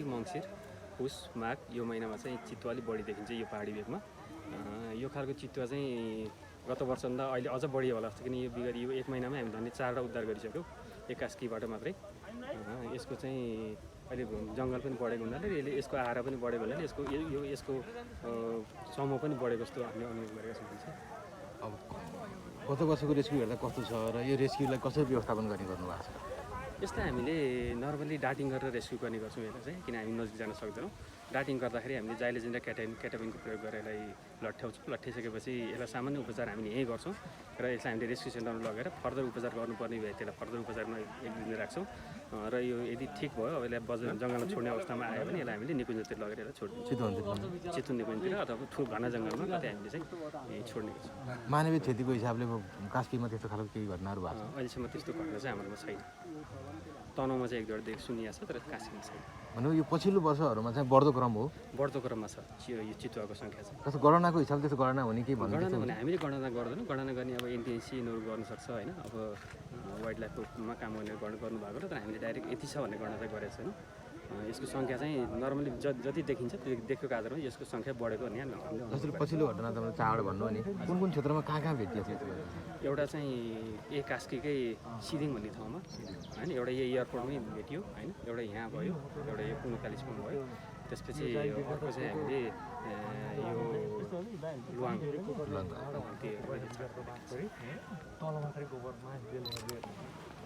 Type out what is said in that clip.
मङ्सिर पुस माघ यो महिनामा चाहिँ चितुवा अलिक बढी देखिन्छ यो पहाडी भेगमा। यो खालको चितुवा चाहिँ गत वर्षभन्दा अहिले अझ बढी होला जस्तो, किन यो बिगत यो 1 महिनामै हामी झन्डै 4वटा उद्धार गरिसक्यौँ एक कास्कीबाट मात्रै। यसको चाहिँ अहिले जङ्गल पनि बढेको हुनाले यसको आहारा पनि बढेको हुनाले यसको समूह पनि बढेको जस्तो हामीले अनुभव गरेका छौँ। अब गत वर्षको रेस्क्यु हेर्दा कस्तो छ र यो रेस्क्युलाई कसरी व्यवस्थापन गर्ने गर्नुभएको छ? यस्तो हामीले नर्मली डाटिङ गरेर रेस्क्यु गर्ने गर्छौँ यसलाई चाहिँ, किन हामी नजिक जान सक्दैनौँ। डाटिङ गर्दाखेरि हामीले जाइलेजिन र केटाबिनको प्रयोग गरेर यसलाई लट्ठ्याउँछौँ। लट्ठिसकेपछि यसलाई सामान्य उपचार हामीले यहीँ गर्छौँ र यसलाई हामीले रेस्क्यु सेन्टरमा लगेर फर्दर उपचार गर्नुपर्ने भए त्यसलाई फर्दर उपचारमा 1-2 दिन राख्छौँ र यो यदि ठिक भयो अब यसलाई जङ्गलमा छोड्ने अवस्थामा आयो भने यसलाई हामीले निकुञ्जतिर लगेर यसलाई छोडिदिन्छौँ। चितवन निकुञ्जतिर अथवा घना जङ्गलमा कतै हामीले चाहिँ छोड्ने गर्छौँ। मानवीय क्षतिको हिसाबले कास्कीमा त्यस्तो खालको केही घटनाहरू भएको छ? अहिलेसम्म त्यस्तो घटना चाहिँ हाम्रोमा छैन। तनहुँमा चाहिँ 1-2 सुनिएको छ तर कास्कीमा छैन। भनौँ यो पछिल्लो वर्षहरूमा चाहिँ बढ्दो क्रम हो? बढ्दो क्रममा छ यो चितुवाको सङ्ख्या चाहिँ। जस्तो गणनाको हिसाबले त्यस्तो गणना हुने केही भन्नु? गणना भने हामीले गणना गर्दैनौँ। गणना गर्ने अब एनटिएनसी यिनीहरू गर्नुसक्छ होइन, अब वाइल्ड लाइफमा काम गर्ने गर्नुभएको र तर हामीले डाइरेक्ट यति छ भन्ने गणना चाहिँ गरेको छैनौँ। यसको सङ्ख्या चाहिँ नर्मली जति देखिन्छ त्यो देखेको आधारमा यसको सङ्ख्या बढेको भन्ने हामीले। जसरी पछिल्लो घटना तपाईँले चाड भन्नु भने कुन क्षेत्रमा कहाँ भेटिएको थियो? एउटा चाहिँ कास्कीकै सिदिङ भन्ने ठाउँमा होइन, एउटा यो एयरपोर्टमै भेटियो होइन, एउटा यहाँ भयो, एउटा यो पुनो कालिम्पोङ भयो। त्यसपछि अर्को चाहिँ हामीले यो लुवाङ